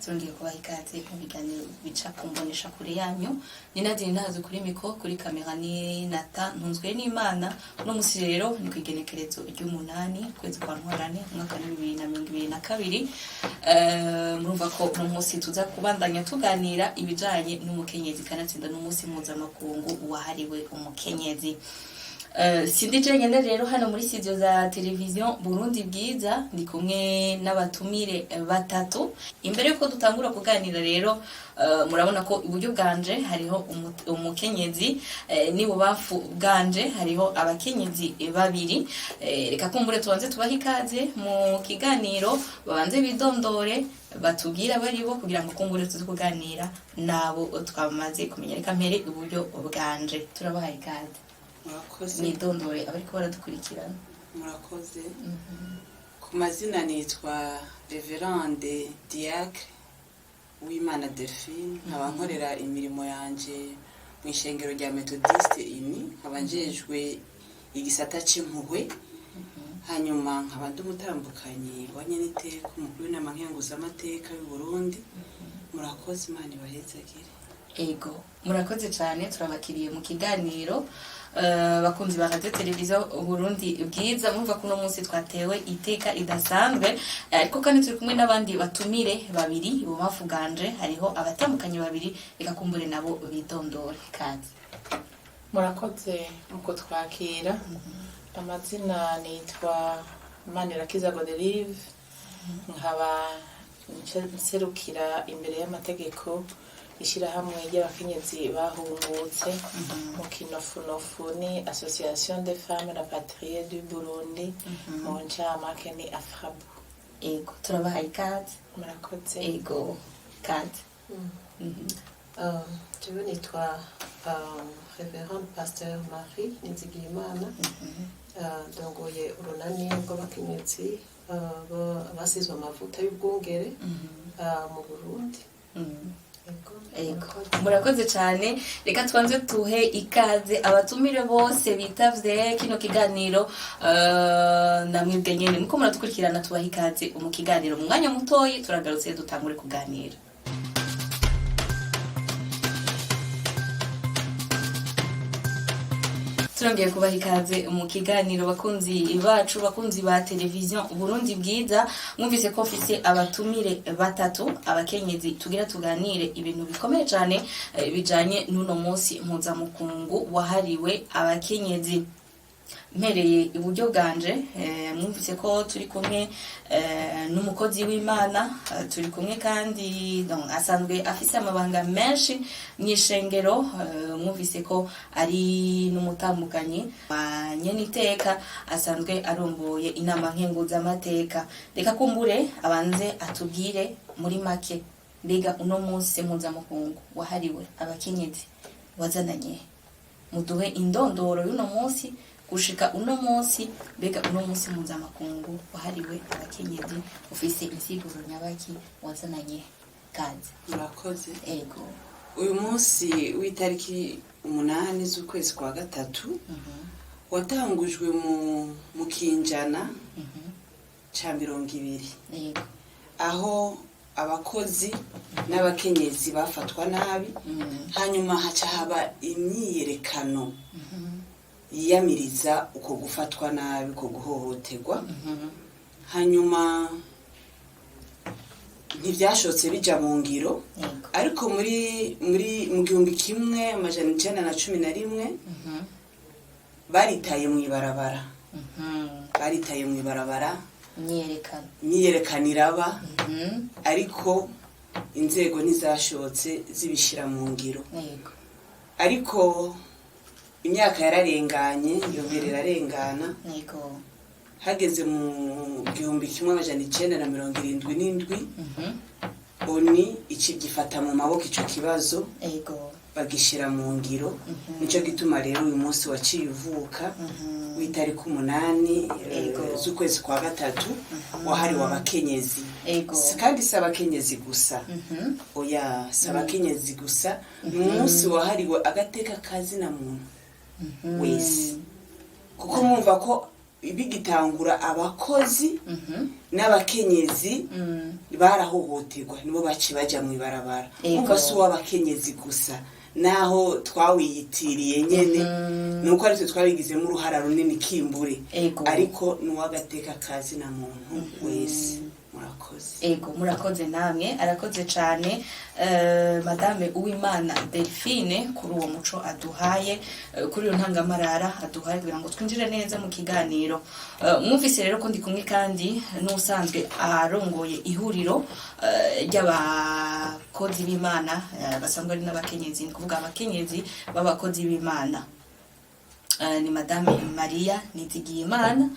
Turongeye kubaha ikaze mu biganiro bica ku mbonesha kure yanyu. Ni Nadine Nahazo kuri micro, kuri caméra ni Nata Ntunzwe n'Imana. Uno musi rero ni kw'igenekerezo ry'umunani, kwezi kwa Ntwarane, umwaka wa 2022. Murumva ko uno musi tuza kubandanya tuganira ibijanye n'umukenyezi, kanatsinda n'umunsi mpuzamakungu wahariwe umukenyezi. Sindi jenyene rero hano muri studio za Television Burundi Bwiza, ndi kumwe n'abatumire batatu. Imbere yuko dutangura kuganira rero, murabona ko iburyo bwanje hariho umukenyezi, n'ibubamfu bwanje hariho abakenyezi babiri. Reka kumbure tubanze tubahe ikaze mu kiganiro, babanze bidondore, batubwire abari bo, kugira ngo kumbure tuze kuganira nabo twamaze kumenya. Reka mpere iburyo bwanje, turabahaye ikaze. Murakoze. Nidondore abariko baradukurikirana. Murakoze. Ku mazina nitwa Révérende Diacre Uwimana Delphine, nkaba nkorera imirimo yanje mu ishengero rya Méthodiste Unie, nkaba njejwe igisata c'impuhwe, hanyuma nkaba ndi umutambukanyi wa nyeniteka umukuru w'inama nkenguzamateka y'u Burundi. Murakoze, Imana ibahezagire. Ego, murakoze cyane, turabakiriye mu kiganiro. Bakunzi ba Radio Televiziyo Burundi Bwiza, murumva ko uno munsi twatewe iteka idasanzwe. Ariko kandi turi kumwe n'abandi batumire babiri. Ibubamfu bwanje hariho abatandukanye babiri, reka kumbure nabo bidondore. Kaze. Murakoze mu kutwakira. Amazina nitwa Manirakiza Godelive, nkaba nserukira imbere y'amategeko ishyirahamwe ry'abakenyezi bahungutse, mu kinofunofu ni Association des femmes rapatriées du Burundi, mu ncamake ni AFRABU. Ego, turabahaye ikaze. Murakoze. Ego, kaze. Jewe nitwa Révérend Pasteur Marie Nizigiyimana. Ndongoye urunani rw'abakenyezi basizwe amavuta y'ubwungere mu Burundi. Ego, Ego. murakoze. Murakoze cyane. Reka tubanze tuhe ikaze abatumire bose bitavye kino kiganiro. Namwebwe nyene muko muradukurikirana, tubaha ikaze mu kiganiro. Mu mwanya mutoyi turagarutse, dutangure kuganira. Turongeye kubaha ikaze mu kiganiro, bakunzi bacu, bakunzi ba Televiziyo Burundi Bwiza. Mwumvise ko mfise abatumire batatu, abakenyezi, tugira tuganire ibintu bikomeye cyane bijanye n'uno munsi mpuzamakungu wahariwe abakenyezi. Mpereye iburyo bwanje, mwumvise ko turi kumwe n'umukozi w'Imana, turi kumwe kandi, donc, asanzwe afise amabanga menshi mw'ishengero. Mwumvise ko ari n'umutambukanyi wa nyeniteka asanzwe arongoye inama nkenguzamateka. Reka kumbure abanze atubwire muri make, mbega uno munsi mpuzamakungu wahariwe abakenyezi wazananye? Muduhe indondoro y'uno munsi gushika uno munsi. Mbega uno munsi mpuzamakungu wahariwe abakenyezi ufise insiguro nyabaki, wazananye? Kaze. Murakoze. Ego. Uyu munsi w'itariki 8 z'ukwezi kwa gatatu watangujwe mu kinjana ca 20, aho abakozi n'abakenyezi bafatwa nabi, hanyuma haca haba imyiyerekano yiyamiriza uko gufatwa nabi, uko guhohoterwa. Hanyuma ntibyashotse bija mu ngiro, ariko muri mu 1911 baritaye mu ibarabara, baritaye mu ibarabara. Imyiyerekano. Imyiyerekano iraba, ariko inzego ntizashotse zibishira mu ngiro. Ariko imyaka yararenganye, yongera irarengana. Hageze mu 1977, ONU ikigifata mu maboko ico kibazo, bagishira mu ngiro. Nico gituma rero uyu munsi waciye uvuka w'itariki 8 z'ukwezi kwa gatatu, wahariwe abakenyezi. Kandi si abakenyezi gusa, oya, si abakenyezi gusa, ni umunsi wahariwe agateka kazina muntu wese, kuko mwumva ko Bigitangura, abakozi n'abakenyezi barahohoterwa, nibo bace baja mw'ibarabara. Umva, si uw'abakenyezi gusa, naho twawiyitiriye nyene, nuko aritwe twabigizemo uruhara runini kimbure, ariko n'uw'agateka kazi na muntu wese. Murakoze. Ego, murakoze namwe. Arakoze cyane Madame Uwimana Delphine kuri uwo muco aduhaye, kuri iyo ntangamarara aduhaye kugira ngo twinjire neza mu kiganiro. Mwumvise rero ko ndi kumwe kandi n'usanzwe arongoye ihuriro ry'abakozi b'Imana, basanzwe ari n'abakenyezi, ni kuvuga abakenyezi b'abakozi b'Imana. Ni Madame Maria Nizigiyimana,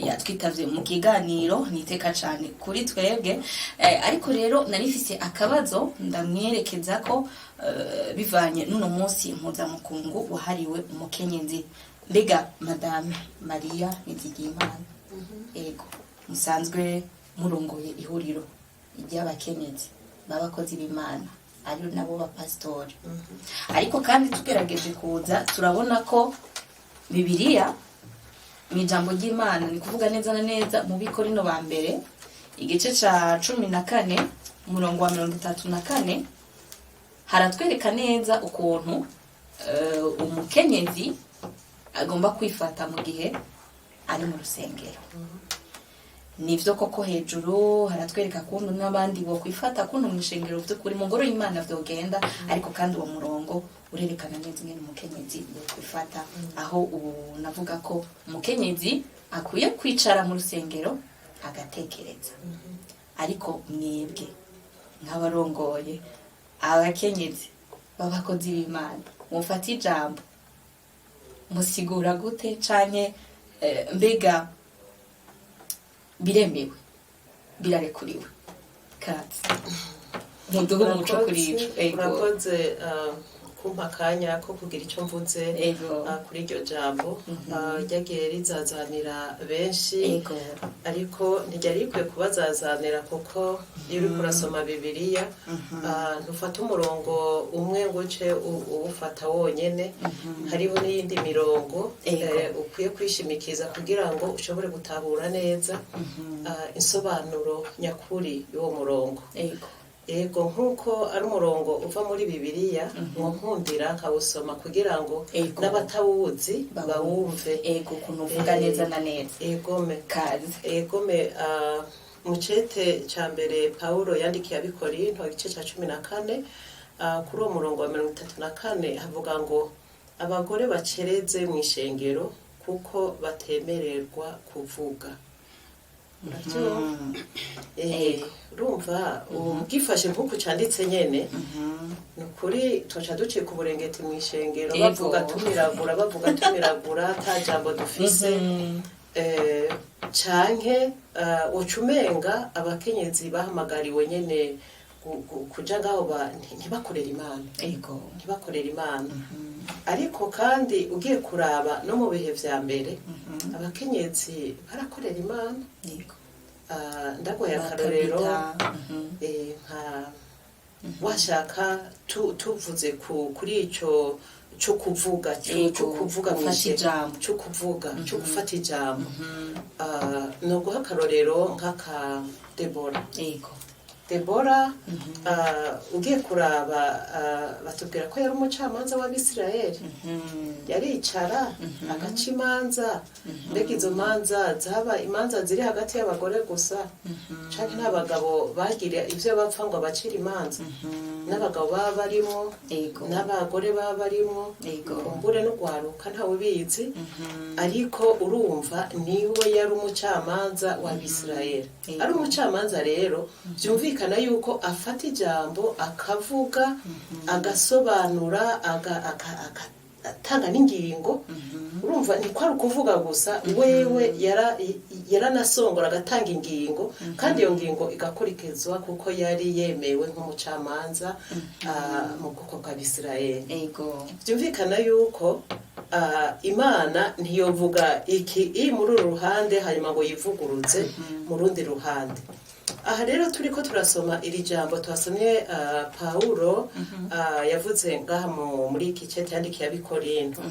yatwitavye mu kiganiro. Niteka cane kuri twebwe. Ariko rero narifise akabazo ndamwerekeza ko bivanye n'uno munsi mpuzamakungu wahariwe umukenyezi. Mbega Madame Maria Nizigiyimana, ego, musanzwe murongoye ihuriro ry'abakenyezi b'abakozi b'Imana, ari nabo bapasitori, ariko kandi tugerageje kuza turabona ko Bibiliya mu ijambo ry'Imana, ni kuvuga neza na neza mu Bikorino ba mbere igice ca 14 umurongo wa 34, haratwereka neza ukuntu umukenyezi agomba kwifata mu gihe ari mu rusengero. Nivyo koko, hejuru haratwereka kuntu n'abandi bokwifata, kuntu mu ishengero vy'ukuri, mu ngoro y'Imana vyogenda, ariko kandi uwo murongo urerekana neza ingene umukenyezi yokwifata, aho ubu navuga ko umukenyezi akwiye kwicara mu rusengero agatekereza. Ariko mwebwe nk'abarongoye abakenyezi b'abakozi b'Imana, mufate ijambo, musigura gute canke mbega biremewe, birarekuriwe? Kazi, muduhe umuco kuri ico. Ego. Urakoze kumpa akanya ko kugira icyo mvuze kuri iryo jambo ryagiye rizazanira benshi, ariko ntiryari rikwiye kubazazanira, kuko iyo uriko urasoma Bibiliya, ntufata umurongo umwe ngo uce uwufata wonyene. Hariho n'iyindi mirongo ukwiye kwishimikiza kugira ngo ushobore gutahura neza insobanuro nyakuri y'uwo murongo. Yego, nk'uko ari umurongo uva muri Bibiliya, ngo nkundira nkawusoma kugira ngo n'abatawuzi bawumve. Ego, ukuntu uvuga neza na neza. Egome. Kazi. Egome. Mu cete ca mbere Pawulo yandikiye Abikorinto, igice ca 14, kuri uwo murongo wa 34, havuga ngo: "Abagore bacereze mu ishengero, kuko batemererwa kuvuga." Uravyumva? Urumva ugifashe nk'uku canditse nyene, ni ukuri tuca ducika uburengeti mu ishengero. Bavuga tumiragura, bavuga tumiragura, ata jambo dufise. Canke woca umenga abakenyezi bahamagariwe nyene kuja ngaho ntibakorere Imana. Ntibakorere Imana. Ariko kandi ugiye kuraba no mu bihe vya mbere, abakenyezi barakorera Imana. Ndaguhaye akarorero. Bakabita, Nka washaka tuvuze kuri ico cyo kuvuga, cyo kuvuga Gufata ijambo. Cyo kuvuga, cyo gufata ijambo. No guha akarorero nk'aka Debora. Debora, ugiye kuraba, batubwira ko yari umucamanza w'Abisirayeli. Yaricara agaca imanza. Mbega izo manza zaba imanza ziri hagati y'abagore gusa, canke n'abagabo bagira ivyo bapfa ngo abacire imanza? N'abagabo baba barimwo, n'abagore baba barimwo, kumbure n'ugwaruka, ntawe ubizi. Ariko urumva, niwe yari umucamanza w'Abisirayeli. Ari umucamanza rero, byumvikana yuko afata ijambo akavuga, agasobanura, agatanga n'ingingo. Urumva, niko ari ukuvuga gusa, wewe yaranasongora agatanga ingingo, kandi iyo ngingo igakurikizwa, kuko yari yemewe nk'umucamanza mu bwoko bw'Abisirayeli. Byumvikana yuko Imana ntiyovuga iki iri muri uru ruhande hanyuma ngo yivuguruze mu rundi ruhande. Aha rero turi ko turasoma iri jambo twasomye, Pawulo yavuze ngaha muri iki cete yandikiye Abikorinto.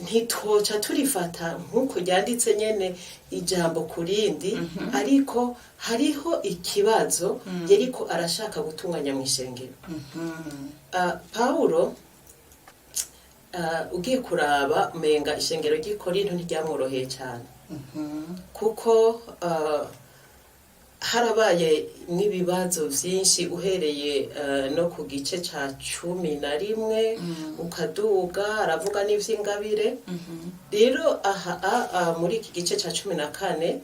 Ntitwoca turifata nk'uko ryanditse nyene ijambo ku rindi, ariko hariho ikibazo yariko arashaka gutunganya mu ishengero. Pawulo, ugiye kuraba, umenga ishengero ry'i Korinto ntiryamworoheye cyane, kuko harabaye n'ibibazo byinshi uhereye no ku gice cya 11 ukaduga, aravuga n'ivy'ingabire. Rero aha muri iki gice cya 14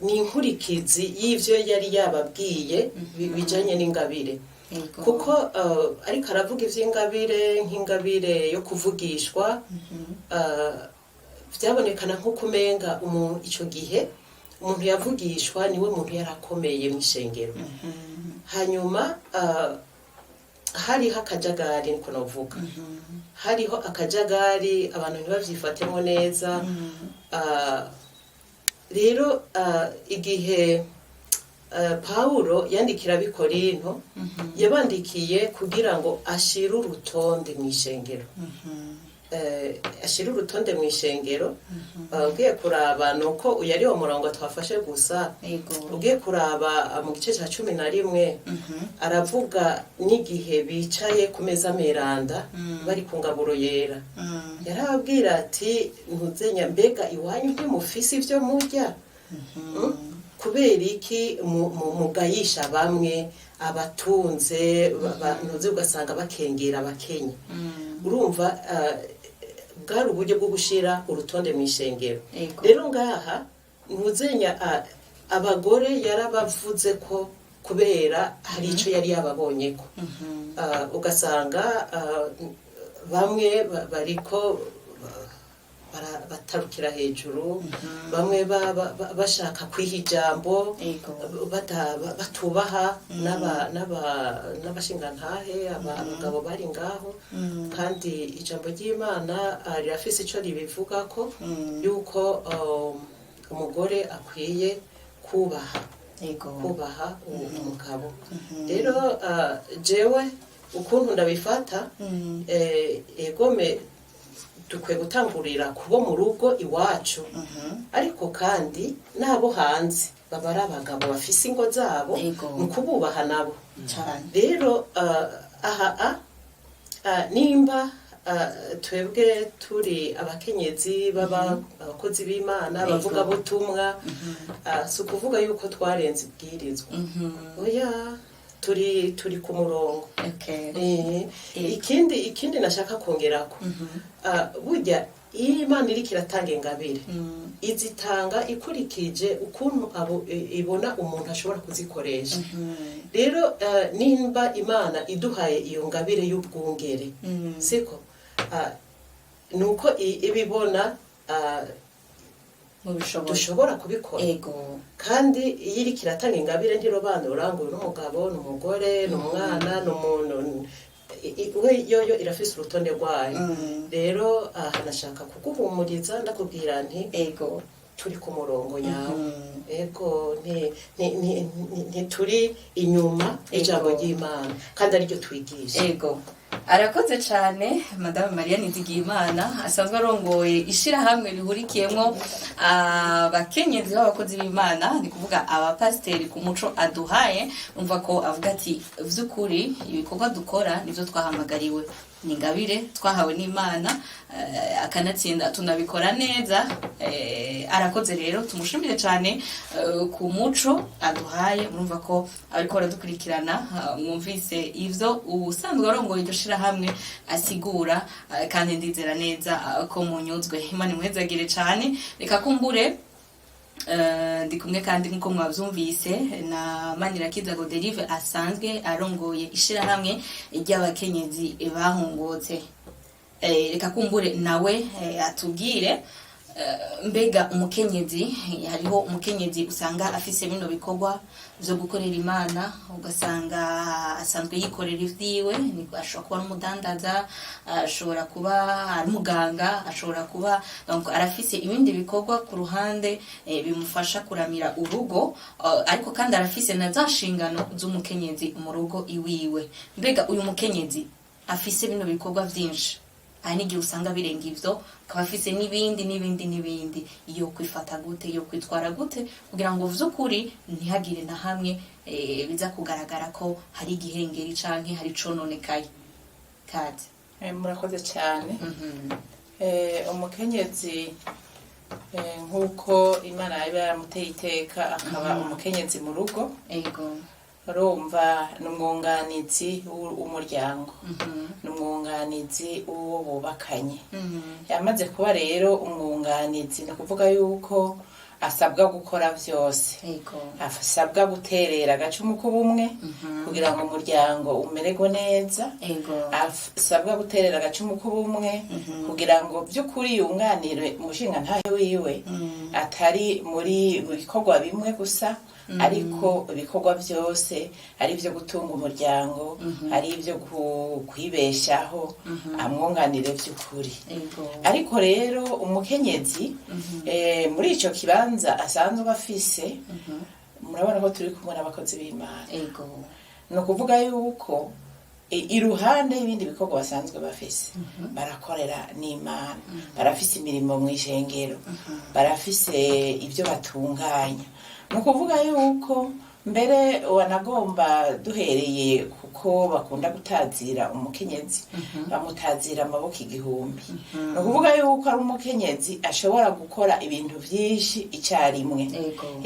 ni inkurikizi y'ivyo yari yababwiye bijanye n'ingabire. Kuko ariko aravuga ivy'ingabire, nk'ingabire yo kuvugishwa, vyabonekana nko kumenga ico gihe umuntu yavugishwa niwe muntu yarakomeye mu ishengero. Hanyuma hariho akajagari, niko novuga, hariho akajagari, abantu ntibavyifatemo neza. Rero igihe Pawulo yandikira ab'i Korinto, yabandikiye kugira ngo ashire urutonde mu ishengero, ashire urutonde mu ishengero. Ugiye kuraba, ni uko uyu ari wo murongo twafashe gusa. Ugiye kuraba mu gice cya 11, aravuga n'igihe bicaye ku meza meranda bari ku ngaburo yera, yarababwira ati: "Ntuzenya, mbega iwanyu ntimufise ibyo murya? Kubera iki mugayisha bamwe abatunze, ntuze ugasanga bakengera abakenye?" Urumva, bwari uburyo bwo gushira urutonde mu ishengero. Rero ngaha ntuzenya abagore yarabavuze ko kubera hari icyo yari yababonye ko ugasanga bamwe bariko batarukira hejuru, bamwe bashaka kwiha ijambo, batubaha n'abashingantahe, abagabo bari ngaho. Kandi ijambo ry'Imana rirafise ico ribivuga ko yuko umugore akwiye kubaha kubaha umugabo. Rero jewe ukuntu ndabifata, egome dukwiye gutangurira kubo mu rugo iwacu, ariko kandi n'abo hanze baba ari abagabo bafise ingo zabo, ni ukububaha nabo. Rero aha nimba twebwe turi abakenyezi baba abakozi b'Imana, abavugabutumwa, si ukuvuga yuko twarenze ibwirizwa, oya, turi ku murongo. Ikindi nashaka kongerako, burya iyo Imana iriko iratanga ingabire, izitanga ikurikije ukuntu abo ibona umuntu ashobora kuzikoresha. Rero nimba Imana iduhaye iyo ngabire y'ubwungere, siko nuko ibibona mubishoboye dushobora kubikora. Kandi iyo iriko iratanga ingabire ntirobanura ngo uyu ni umugabo, ni umugore, ni umwana, ni umuntu. We yoyo irafise urutonde rwayo. Rero aha nashaka kuguhumuriza, ndakubwira nti turi ku murongo nyawo. Ego, ntituri inyuma y'ijambo ry'Imana kandi ariryo twigisha. Ego, arakoze cyane Madame Mariya Nizigiyimana, asanzwe arongoye ishirahamwe rihurikiyemo abakenyezi b'abakozi b'Imana, ni kuvuga abapasiteri, ku muco aduhaye. Umva ko avuga ati: "Vy'ukuri ibikorwa dukora nivyo twahamagariwe, ni ingabire twahawe n'Imana, akanatsinda tunabikora neza." Arakoze rero, tumushimire cyane ku muco aduhaye. Murumva ko ariko baradukurikirana, mwumvise ivyo ubusanzwe arongoye iryo shirahamwe asigura, kandi ndizera neza ko munyuzwe. Imana imuhezagire cyane. Reka kumbure ndi kumwe kandi, nk'uko mwabyumvise, na Manirakiza Goderive, asanzwe arongoye ishirahamwe ry'abakenyezi bahungutse. Reka kumbure nawe atubwire, mbega umukenyezi, hariho umukenyezi usanga afise bino bikorwa vyo gukorera Imana, ugasanga asanzwe yikorera ivyiwe, ashobora kuba ari umudandaza, ashobora kuba ari umuganga, ashobora kuba donc arafise ibindi bikorwa ku ruhande bimufasha kuramira urugo, ariko kandi arafise na za nshingano z'umukenyezi mu rugo iwiwe. Mbega uyu mukenyezi afise bino bikorwa vyinshi Aha n'igihe usanga birenga ivyo, akaba afise n'ibindi n'ibindi n'ibindi. Yo kwifata gute, yo kwitwara gute kugira ngo vy'ukuri ntihagire na hamwe biza kugaragara ko hari igihengeri canke hari icononekaye? Kaze. Murakoze cyane. Umukenyezi, nk'uko Imana yaba yaramuteye iteka akaba umukenyezi mu rugo, urumva ni umwunganizi w'umuryango, ni umwunganizi w'uwo bubakanye. Yamaze kuba rero umwunganizi, ni ukuvuga yuko asabwa gukora byose, asabwa guterera agacumu k'ubumwe kugira ngo umuryango umererwe neza, asabwa guterera agacumu k'ubumwe kugira ngo by'ukuri yunganire umushingantahe wiwe, atari muri bikorwa bimwe gusa, ariko ibikorwa byose, ari ibyo gutunga umuryango, ari ibyo kwibeshaho, amwunganire by'ukuri. Ariko rero umukenyezi, muri ico kibanza asanzwe afise, murabona ko turi kumwe n'abakozi b'Imana. Ni ukuvuga yuko iruhande y'ibindi bikorwa basanzwe bafise, barakorera n'Imana, barafise imirimo mu ishengero, barafise ibyo batunganya. Ni ukuvuga yuko mbere wanagomba duhereye kuko bakunda gutazira umukenyezi, bamutazira amaboko igihumbi. Ni ukuvuga yuko ari umukenyezi ashobora gukora ibintu byinshi icyarimwe.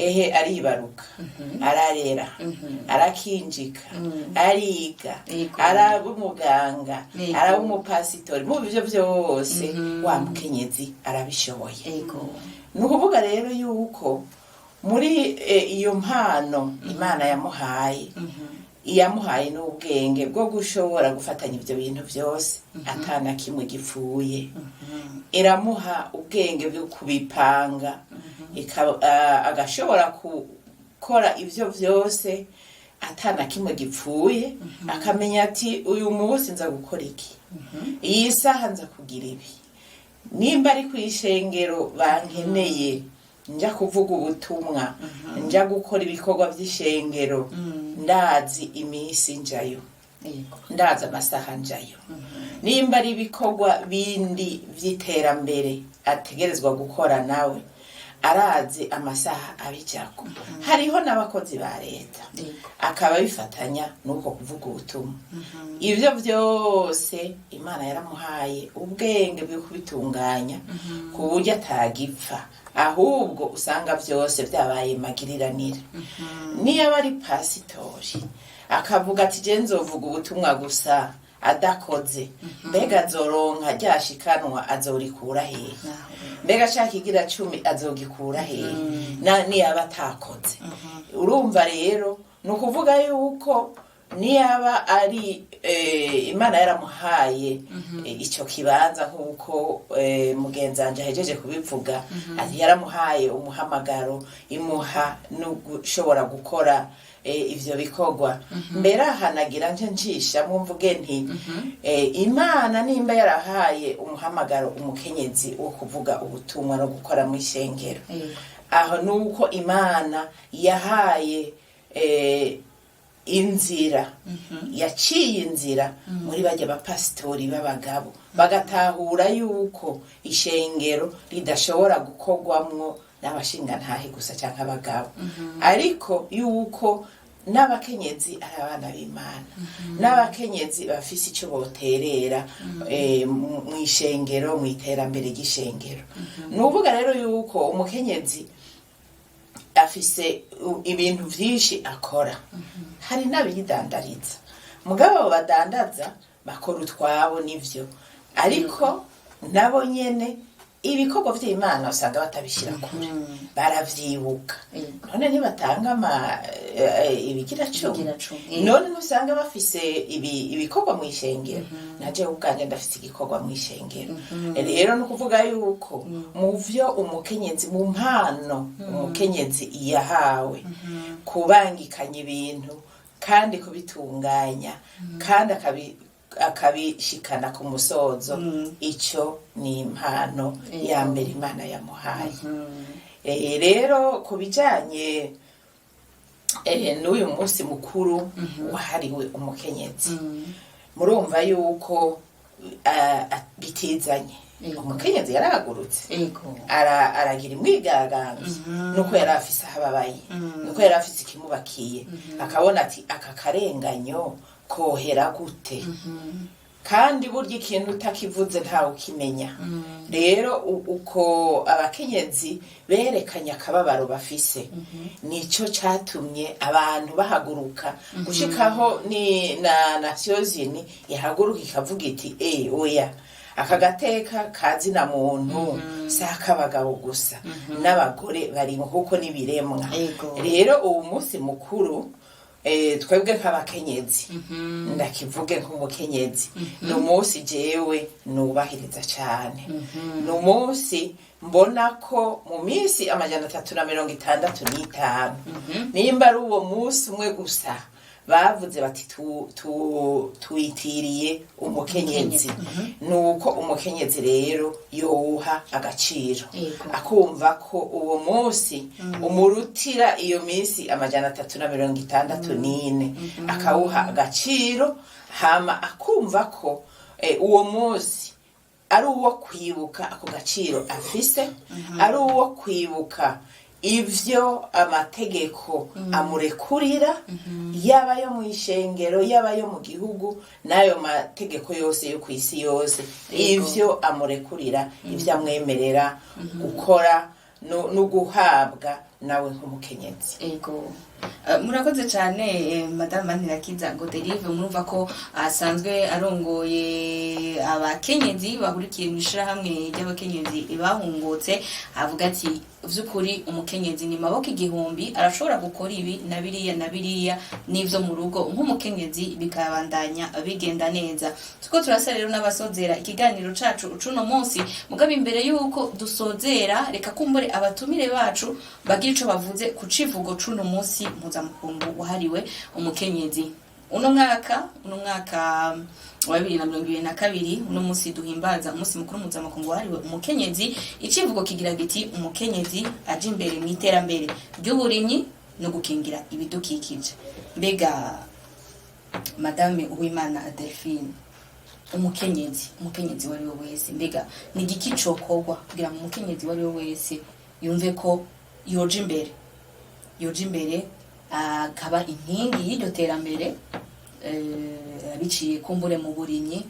Ehe, aribaruka, ararera, arakinjika, ariga, araba umuganga, araba umupasitori. Mu byo byose wa mukenyezi arabishoboye. Ni ukuvuga rero yuko muri iyo mpano Imana yamuhaye, yamuhaye n'ubwenge bwo gushobora gufatanya ibyo bintu byose atana kimwe gipfuye. Iramuha ubwenge bwo kubipanga, agashobora gukora ibyo byose atana kimwe gipfuye, akamenya ati: "Uyu munsi nza gukora iki, iyi saha nza kugira ibi. Nimba ari ku ishengero bankeneye, nja kuvuga ubutumwa, nja gukora ibikorwa by'ishengero, ndazi iminsi njayo, ndazi amasaha njayo." Nimba ari ibikorwa bindi by'iterambere ategerezwa gukora, nawe arazi amasaha abijako. Hariho n'abakozi ba leta, akaba bifatanya n'uko kuvuga ubutumwa. Ibyo byose Imana yaramuhaye ubwenge bwo kubitunganya ku buryo atagipfa, ahubwo usanga byose byabaye magiriranire. Niyo aba ari pasitori, akavuga ati: "Je nzovuga ubutumwa gusa", adakoze, mbega azoronka ryashikanwa? Azorikura hehe? Mbega ashaka igira cumi azogikura hehe niyaba atakoze? Urumva rero, ni ukuvuga yuko niyaba ari Imana yaramuhaye icyo kibanza, nk'uko mugenzi wanje ahejeje kubivuga, ati yaramuhaye umuhamagaro, imuha no gushobora gukora ivyo bikorwa. Mbere ahanagira nje ncishamwo mvuge nti Imana nimba yarahaye umuhamagaro umukenyezi wo kuvuga ubutumwa no gukora mu ishengero, aho nuko Imana yahaye inzira, yaciye inzira muri bajya bapasitori b'abagabo, bagatahura yuko ishengero ridashobora gukorwamwo n'abashingantahe gusa cyangwa abagabo, ariko yuko n'abakenyezi ari abana b'Imana, n'abakenyezi bafise icyo boterera mu ishengero, mu iterambere ry'ishengero. Ni ukuvuga rero yuko umukenyezi afise ibintu vyinshi akora. Hari n'abidandariza, mugabo abo badandaza bakora utwabo nivyo, ariko nabo nyene ibikorwa vy'Imana usanga batabishira kure, baravyibuka. None ntibatanga ama ibigira cumi? Ibigira cumi. None ntusanga bafise ibikorwa mu ishengero? Naje ubwanjye ndafise igikorwa mu ishengero. Rero ni ukuvuga yuko mu vyo umukenyezi, mu mpano umukenyezi yahawe, kubangikanya ibintu kandi kubitunganya kandi akabishikana ku musozo, ico ni impano ya mbere Imana yamuhaye. Rero ku bijanye n'uyu munsi mukuru wahariwe umukenyezi, murumva yuko bitizanye. Yego. Umukenyezi yarahagurutse, aragira imwigaragambyo, nuko yari afise aho ababaye, nuko yari afise ikimubakiye, akabona ati aka karenganyo kohera gute? Kandi burya ikintu utakivuze ntawe ukimenya. Rero uko abakenyezi berekanye akababaro bafise, nico catumye abantu bahaguruka, gushikaho ni na Nations Unies ihaguruka ikavuga iti: "Eh, oya, aka gateka kazina muntu si ak'abagabo gusa, n'abagore barimo, kuko n'ibiremwa." Rero uwo munsi mukuru, twebwe nk'abakenyezi, ndakivuge nk'umukenyezi, ni umunsi jewe nubahiriza cyane. Ni umunsi mbona ko mu minsi 365, nimba ari uwo munsi umwe gusa bavuze bati tuwitiriye umukenyezi, nuko umukenyezi rero yowuha agaciro, akumva ko uwo munsi umurutira iyo minsi 364, akawuha agaciro, hama akumva ko uwo munsi ari uwo kwibuka ako gaciro afise, ari uwo kwibuka ivyo amategeko amurekurira, yaba yo mu ishengero, yaba yo mu gihugu, n'ayo mategeko yose yo ku isi yose, ivyo amurekurira, ivyo amwemerera gukora no guhabwa nawe nk'umukenyezi. Ego. Murakoze cyane, Madame Manirakiza Goderive. Murumva ko asanzwe arongoye abakenyezi bahurikiye mu ishirahamwe ry'abakenyezi bahungutse. Avuga ati vy'ukuri umukenyezi ni maboko igihumbi, arashobora gukora ibi na biriya na biriya n'ivyo mu rugo nk'umukenyezi, bikabandanya bigenda neza. Tuko turasa rero n'abasozera ikiganiro cacu cuno munsi. Mugabo imbere yuko dusozera, reka kumbure abatumire bacu bagira ico bavuze ku civugo cuno munsi mpuzamakungu wahariwe umukenyezi uno mwaka wa 2022. Uno munsi duhimbaza umunsi mukuru mpuzamakungu wahariwe umukenyezi, icivugo kigira giti: "Umukenyezi aje imbere mu iterambere ry'uburimyi no gukingira ibidukikije." Mbega Madame Uwimana Delphine, umukenyezi uwo ari we wese, mbega ni igiki cokorwa kugira ngo umukenyezi uwo ari we wese yumve ko yoja imbere akaba inkingi y'iryo terambere, biciye kumbure mu burimyi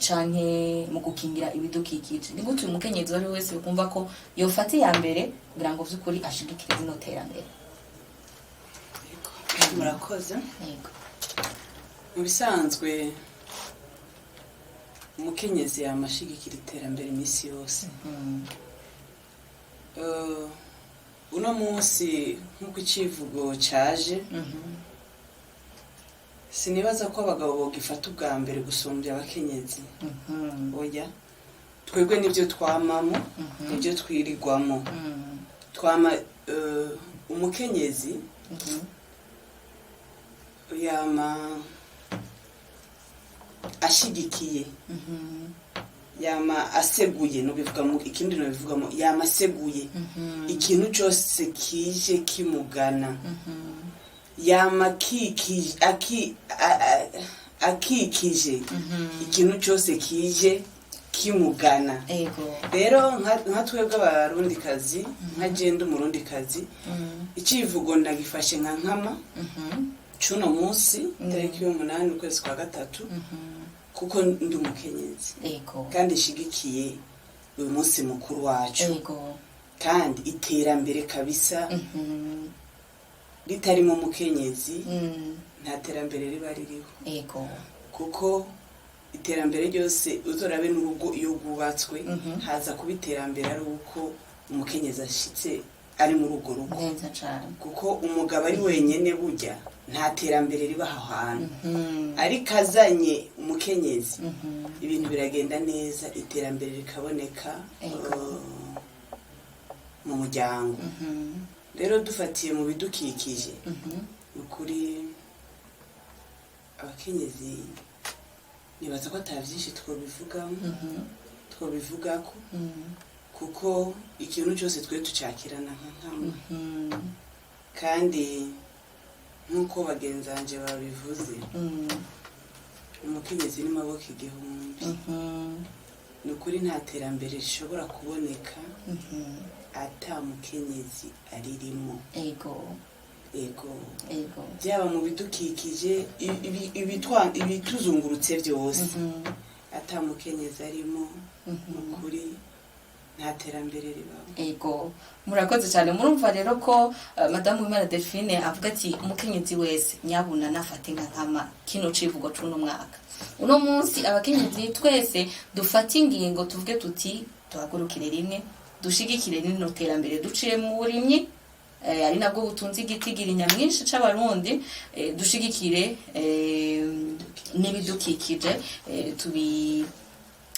canke mu gukingira ibidukikije? Ni gute uyu mukenyezi uwo ari we wese yokumva ko yofata iya mbere kugira ngo vy'ukuri ashigikire zino terambere? Murakoze. Yego. Mu bisanzwe umukenyezi yamashigikira iterambere iminsi yose. Uno munsi, nk'uko icivugo caje, sinibaza ko abagabo bogifata ubwa mbere gusumbya abakenyezi. Oya, twebwe nibyo twamamo, nibyo twirirwamo, twama umukenyezi yama ashigikiye, yama aseguye, nobivuga mu ikindi, nobivugamo yama aseguye ikintu cyose kije kimugana, yama akikije akikije ikintu cyose kije kimugana. Rero nka twebwe abarundikazi, nka jenda umurundikazi, icivugo ndagifashe nka nkama cuno munsi tariki y'umunani ukwezi kwa gatatu, kuko ndi umukenyezi kandi nshigikiye uyu munsi mukuru wacu. Kandi iterambere kabisa ritarimo umukenyezi, nta terambere riba ririho, kuko iterambere ryose, uzorabe n'urugo iyo rwubatswe, haza kuba iterambere ari uko umukenyezi ashitse ari muri urwo rugo. Neza cane. Kuko umugabo ari wenyene, burya nta terambere riba aho hantu, ariko azanye umukenyezi ibintu biragenda neza, iterambere rikaboneka mu muryango. Rero dufatiye mu bidukikije, ni ukuri abakenyezi nibaza ko ata byinshi twobivugamo, twobivugako, kuko ikintu cyose twe tucakirana nka nkama. Kandi nk'uko bagenzi banje babivuze, Umukenyezi n'amaboko igihumbi. Ni ukuri, nta terambere rishobora kuboneka ata mukenyezi aririmo. Ego. Byaba mu bidukikije, ibituzungurutse byose, ata mukenyezi arimo, ni ukuri nta terambere ribaho. Ego, murakoze cyane. Murumva rero ko Madamu Wimana Delphine avuga ati umukenyezi wese nyabuna nafate nka nkama kino civugo c'uno mwaka. Uno munsi abakenyezi twese dufate ingingo, tuvuge tuti duhagurukire rimwe, dushigikire rino terambere duciye mu burimyi, ari nabwo butunze igitigiri nyamwinshi c'Abarundi, dushigikire n'ibidukikije,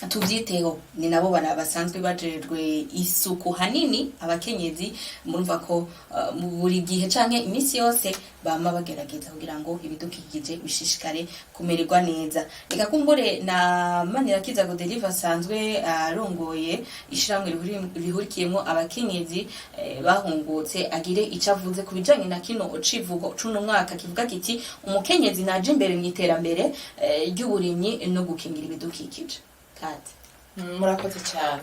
tubyiteho. Ni nabo basanzwe bajejwe isuku hanini abakenyezi. Murumva ko mu buri gihe canke iminsi yose bama bagerageza kugira ngo ibidukikije bishishikare kumererwa neza. Reka kumbure na Manirakiza Godelive asanzwe arongoye ishirahamwe rihurikiyemwo abakenyezi bahungutse, agire ico avuze ku bijanye na kino civugo c'uno mwaka kivuga kiti umukenyezi naje imbere mu iterambere ry'uburimyi no gukingira ibidukikije. Kati. Murakoze cyane.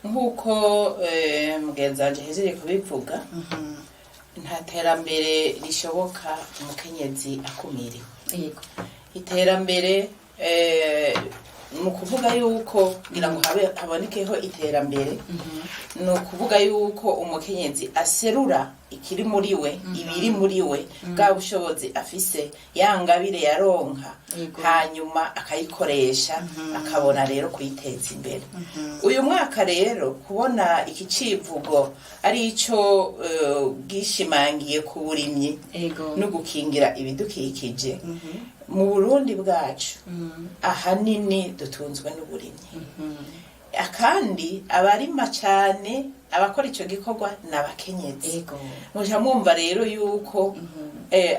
Nk'uko mugenzi wanjye ahejeje kubivuga, nta terambere rishoboka umukenyezi akumiriwe. Iterambere, mu kuvuga yuko kugira ngo habe habonekeho iterambere, ni ukuvuga yuko umukenyezi aserura ikiri muri we, ibiri muri we, bwa bushobozi afise, ya ngabire yaronka, hanyuma akayikoresha, akabona rero kuyiteza imbere. Uyu mwaka rero kubona iki civugo ari ico gishimangiye ku burimyi no gukingira ibidukikije, mu Burundi bwacu ahanini dutunzwe n'uburimyi, akandi abarima cyane, abakora icyo gikorwa ni abakenyezi. Muja mwumva rero yuko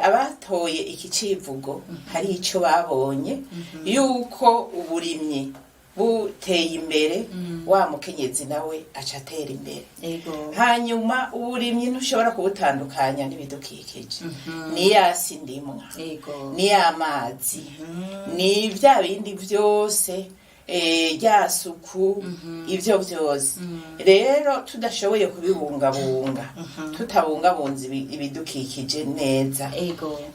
abatoye iki civugo hari icyo babonye, yuko uburimyi buteye imbere, wa mukenyezi nawe aca atera imbere. Hanyuma uburimyi ntushobora kubutandukanya n'ibidukikije, ni ya si ndimwa, ni amazi, ni bya bindi byose, rya suku, ibyo byose rero tudashoboye kubibungabunga, tutabungabunze ibidukikije neza,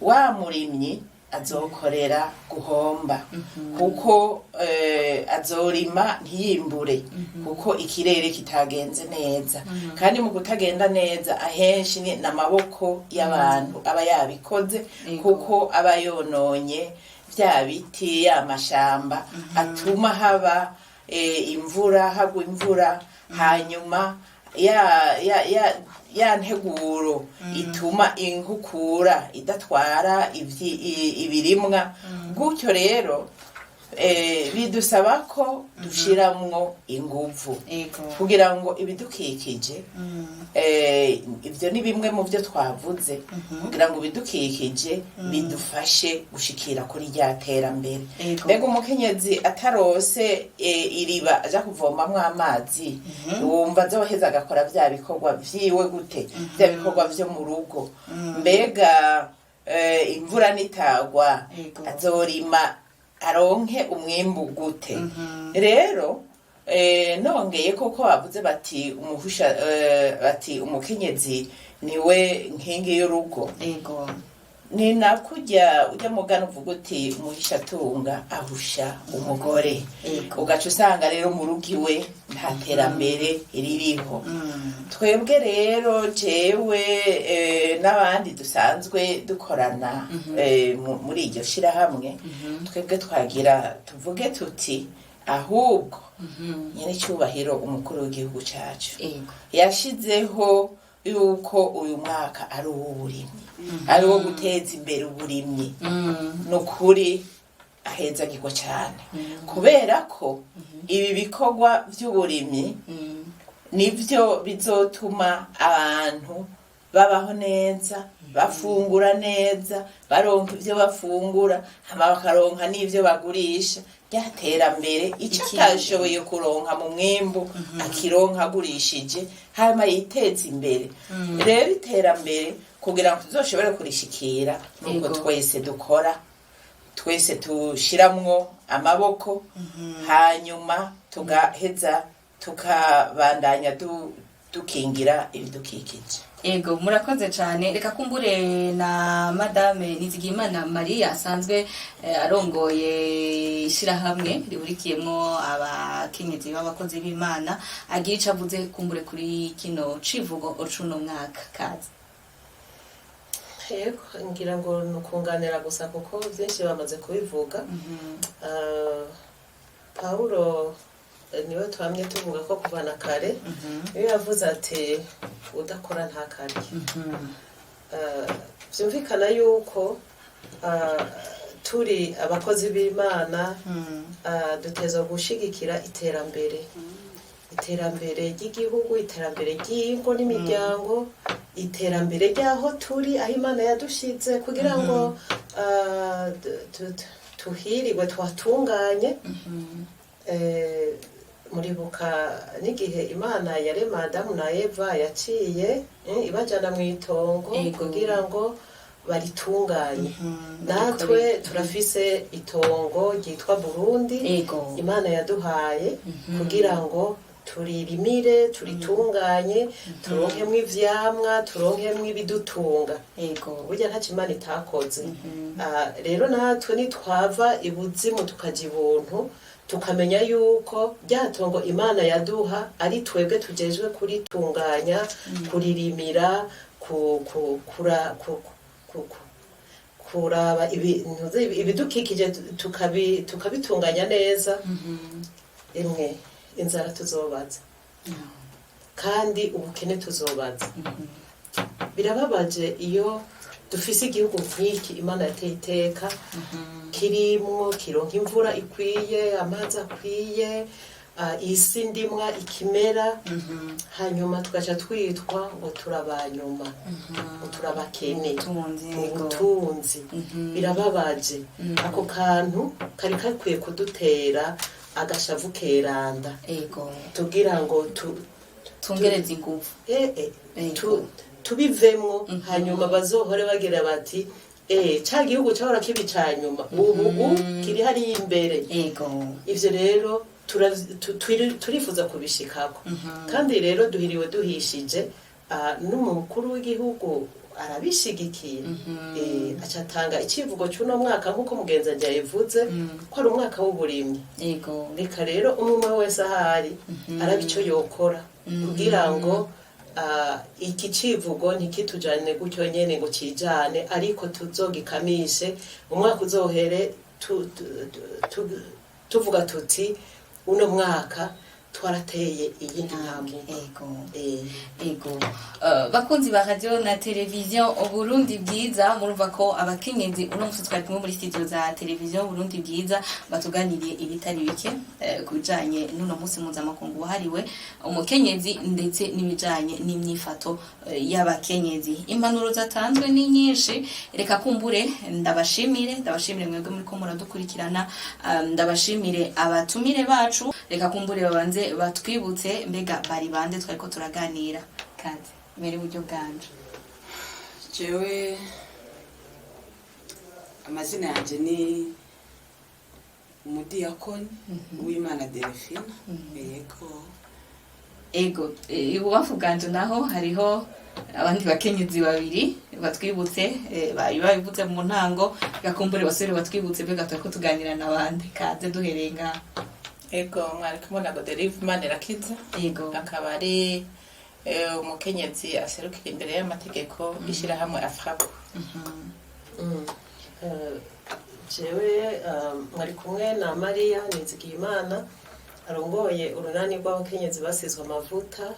wa murimyi azokorera guhomba, kuko azorima ntiyimbure, kuko ikirere kitagenze neza. Kandi mu kutagenda neza ahenshi ni n'amaboko y'abantu aba yabikoze, kuko aba yononye bya biti, ya mashamba atuma haba imvura, hagwa imvura, hanyuma ya nteguro ituma inkukura idatwara ibirimwa. Gutyo rero bidusaba ko dushiramwo inguvu kugira ngo ibidukikije, ibyo ni bimwe mu byo twavuze, kugira ngo ibidukikije bidufashe gushikira kuri rya terambere. Mbega umukenyezi atarose iriba aja kuvomamwo amazi, wumva azoheza agakora vya bikorwa vyiwe gute, vya bikorwa vyo mu rugo? Mbega imvura nitagwa, azorima aronke umwimbu gute? Rero nongeye koko bavuze bati umuhusha, bati umukenyezi niwe nkingi y'urugo. Ni nakujya ujya mugana uvuga uti umuhisha atunga ahusha umugore. Ugaca usanga rero mu rugo iwe nta terambere ririho. Twebwe rero, jewe n'abandi dusanzwe dukorana muri iryo shirahamwe, twebwe twagira tuvuge tuti ahubwo nyene icyubahiro umukuru w'igihugu cacu yashizeho yuko uyu mwaka ari uw'uburimyi, ari uwo guteza imbere uburimyi, ni ukuri ahezagirwa cyane, kubera ko ibi bikorwa by'uburimyi nibyo bizotuma abantu babaho neza, bafungura neza, baronka ibyo bafungura, hama bakaronka n'ibyo bagurisha, rya terambere icyo atashoboye kuronka mu mwimbu akironka agurishije, hanyuma yiteza imbere. Rero iterambere kugira ngo tuzoshobore kurishikira nuko twese dukora. Twese tushiramwo amaboko, hanyuma tugaheza tukabandanya dukingira ibidukikije. Ego, murakoze cyane. Reka kumbure na Madame Nizigimana Maria asanzwe arongoye ishyirahamwe rihurikiyemwo abakenyezi b'abakozi b'Imana agira ico avuze kumbure kuri kino civugo cuno mwaka. Kaze. Yego, ngira ngo ni ukunganira gusa kuko byinshi bamaze kubivuga. Pawulo niwe twamye tuvuga ko kuva na kare niwe yavuze ati: "Udakora ntakarye." Byumvikana yuko turi abakozi b'Imana, dutezwa gushigikira iterambere ry'igihugu, iterambere ry'ingo n'imiryango, iterambere ry'aho turi, aho Imana yadushize, kugira ngo tuhirigwe, tuhatunganye. Muribuka n'igihe Imana yarema Adamu na Eva, yaciye ibajana mu itongo kugira ngo baritunganye. Natwe turafise itongo ryitwa Burundi Imana yaduhaye kugira ngo turirimire, turitunganye, turonkemwo ivyamwa, turonkemwo ibidutunga. Burya ntacyo Imana itakoze. Rero natwe nitwava ibuzimu tukaja ibuntu, tukamenya yuko rya tongo Imana yaduha ari twebwe tujejwe kuritunganya, kuririmira, kuraba ibintu ibidukikije, tukabitunganya neza, imwe inzara tuzobaza kandi ubukene tuzobaza. Birababaje iyo dufise igihugu nk'iki Imana yateye iteka, kirimwo kironka imvura ikwiye, amazi akwiye, isi ndimwa ikimera, hanyuma tugaca twitwa ngo turabanyuma, ngo turabakene ubutunzi mu butunzi. Birababaje. Ako kantu kari gakwiye kudutera agashavu keranda tugira ngo tungereze ingufu. Tubivemwo, hanyuma bazohore bagira bati: "Ca gihugu cahora kibi ca nyuma, ubu kiri hariya imbere." Ivyo rero turifuza kubishikako. Kandi rero duhiriwe duhishije, n'umukuru w'igihugu arabishigikiye. Aca atanga icivugo c'uno mwaka, nk'uko mugenzi wanje yabivuze, ko ari umwaka w'uburimyi. Reka rero umwe umwe wese ahari araba ico yokora kugira ngo iki civugo ntikitujane gutyo nyene ngo cijane, ariko tuzogikamishe, umwaka uzohere tuvuga tuti: "Uno mwaka twarateye iyindi ntambwe." Ego. Bakunzi ba radio na televiziyo Burundi Bwiza, murumva ko abakenyezi uno musi twari kumwe muri studio za televiziyo Burundi Bwiza batuganiriye ibitari bike ku bijanye n'uno musi mpuzamakungu wahariwe umukenyezi, ndetse n'ibijanye n'imyifato y'abakenyezi. Impanuro zatanzwe ni nyinshi. Reka kumbure ndabashimire mwebwe muriko muradukurikirana, ndabashimire abatumire bacu. Reka kumbure babanze batwibutse mbega bari bande twariko turaganira. Kaze mbere buryo bwanje. Jewe amazina yanjye ni Umudiyakoni Uwimana Delphine, yego. Ego, ibubamfu bwanje naho hariho abandi bakenyezi babiri batwibutse, bari babivuze mu ntango. Gakumbure basubire batwibutse mbega twariko tuganira n'abandi. Kaze, duhereye ngaho. Ego, mwari kumwe na Goderive Manirakiza, akaba ari umukenyezi aserukira imbere y'amategeko ishyirahamwe AFRAPO. Jewe mwari kumwe na Mariya Nizigiyimana, arongoye urunani rw'abakenyezi basizwe amavuta.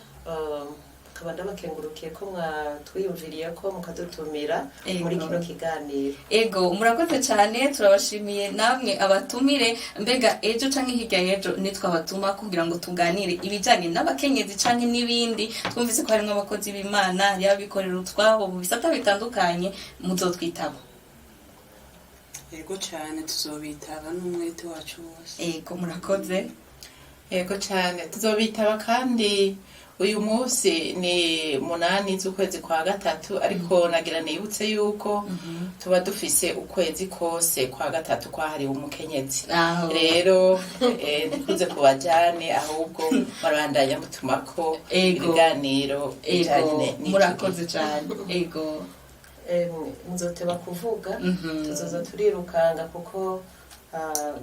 Nkaba ndabakengurukiye ko mwatwiyumviriye ko mukadutumira muri kino kiganiro. Ego, murakoze cyane, turabashimiye namwe abatumire. Mbega ejo canke hirya y'ejo nitwabatuma kugira ngo tuganire ibijanye n'abakenyezi canke n'ibindi, twumvise ko harimwo abakozi b'Imana, hariho abikorera utwabo mu bisata bitandukanye, muzotwitaba? Yego cyane, tuzobitaba n'umwete wacu wose. Ego, murakoze. Yego cyane, tuzobitaba kandi. Uyu munsi ni 8 z'ukwezi kwa gatatu, ariko nagira nibutse yuko tuba dufise ukwezi kose kwa gatatu kwahariwe umukenyezi. Aho. Rero ntikuze kubajane, ahubwo barabandanya mutumako ibiganiro bijanye n'ico. Murakoze cyane, ego. Nzoteba kuvuga, tuzoza turirukanga kuko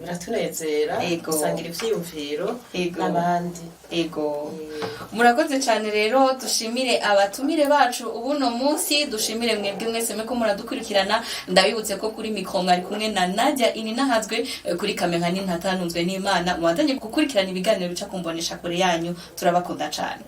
biratunezera gusangira ivyiyumviro n'abandi. Ego, murakoze cyane. Rero dushimire abatumire bacu ubuno munsi, dushimire mwebwe mwese muriko muradukurikirana. Ndabibutse ko kuri mikoro mwari kumwe na Nadia Ininahazwe, kuri kamera ni Ntatanunzwe n'Imana. Mubandanye gukurikirana ibiganiro bica kumbonesha kure yanyu. Turabakunda cyane.